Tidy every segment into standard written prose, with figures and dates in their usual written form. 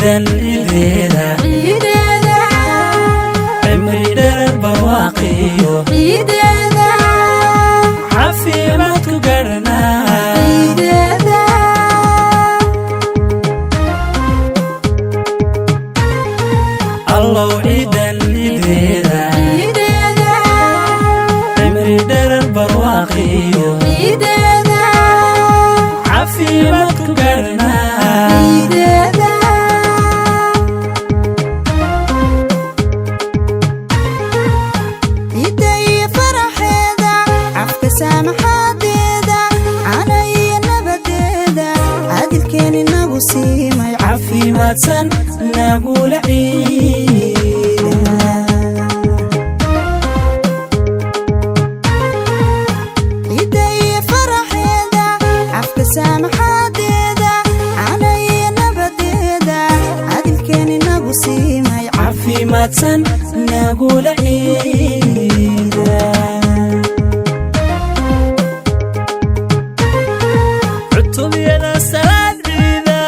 Ciidan ciideeda, ciideeda, cimri dherer barwaaqiyo, ciideeda, caafimaad ku garanaa. Ciideeda. Allow ciidan ciideeda, ciideeda, cimri dherer barwaaqiyo, ciideeda, caafimaad ku garanaa. Ciideeda. Ciidda iyo faraxeeda, cafka saamaxaadeeda, cana iyo nabadeeda, caadilkeen inagu siimay. Caafimaadsan nagula ciida. Ciidda iyo faraxeeda, cafka saamaxaadeeda, cana iyo nabadeeda, caadilkeen inagu siimay. Caafimaadsan nagula ciida. Cutubyada salaad ciida,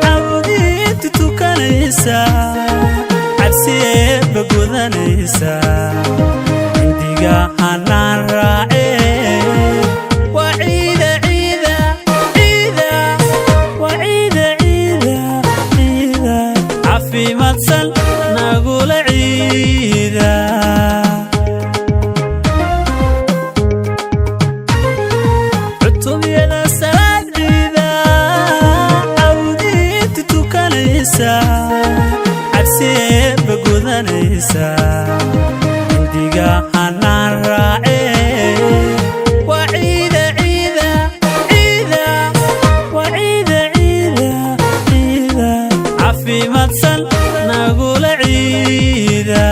cabudiinta tukanaysa, cabsiyeeba gudanaysa, cindiga hanaan raacee. Waa ciida, ciida, ciida, waa ciida, ciida, ciida, caafimaadsan nagula ciida. Cutubyada salaad ciida, cawdiinta tukanaysa, cabsiyeeba gudanaysa, cindiga hanaan raacee. Waa ciida, ciida, ciida, waa ciida, ciida, ciida, caafimaadsan nagula ciida.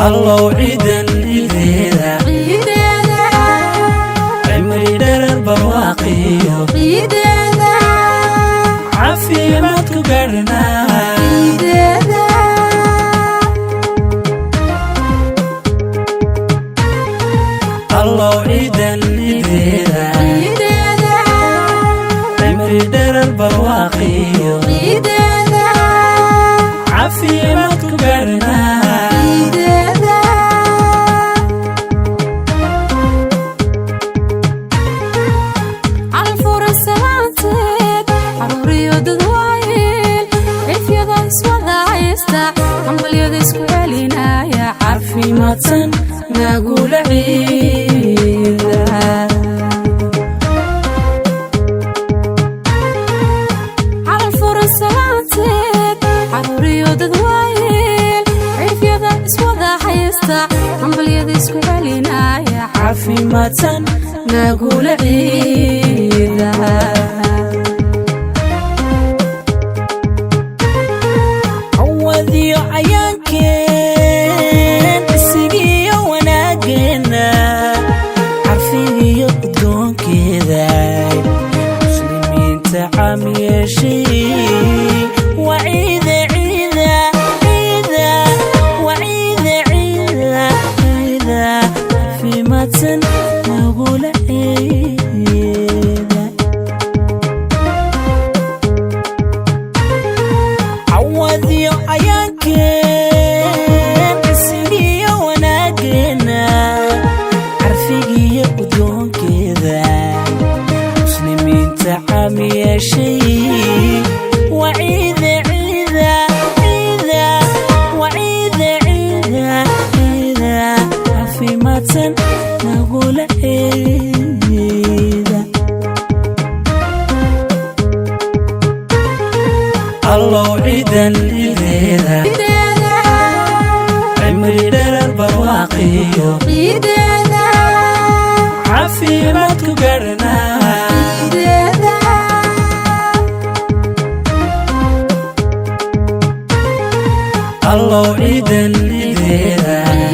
Allow ciidan ciideeda, ciideeda, cimri dherer barwaaqiyo, ciideeda, caafimaad ku garanaa. Ciideeda. Allow ciidan ciideeda, ciideeda, cimri dherer barwaaqiyo, ciideeda, caafimaad ku garanaa. Ciideeda. Calfuran salaanteed, caruuriyo dadwaayeel, cifyada iswada haysta, hambalyada isku celinaya. Caafimaadsan nagula ciida. Calfuran salaanteed, caruuriyo dadwaayeel, cifyada iswada haysta, hambalyada isku celinaya. Caafimaadsan nagula ciida. Cawadiyo cayaankeen, isigiyo wanaageenna, carfigiyo udgoonkeeda, muslimiinta caam yeeshay. Waa ciida, ciida, ciida, waa ciida, ciida, ciida, caafimaadsan nagula ciida. Cawadiyo cayaankeen, isigiyo wanaageenna, carfigiyo udgoonkeeda, muslimiinta caam yeeshay. Waa ciida, ciida, ciida, waa ciida, ciida, ciida, caafimaadsan nagula ciida. Allow ciidan ciideeda, Ciideeda, cimri dherer. Barwaaqiyo Ciideeda. Caafimaad ku gaadhnaa. Ciideeda. Allow ciidan ciideeda. Ciideeda.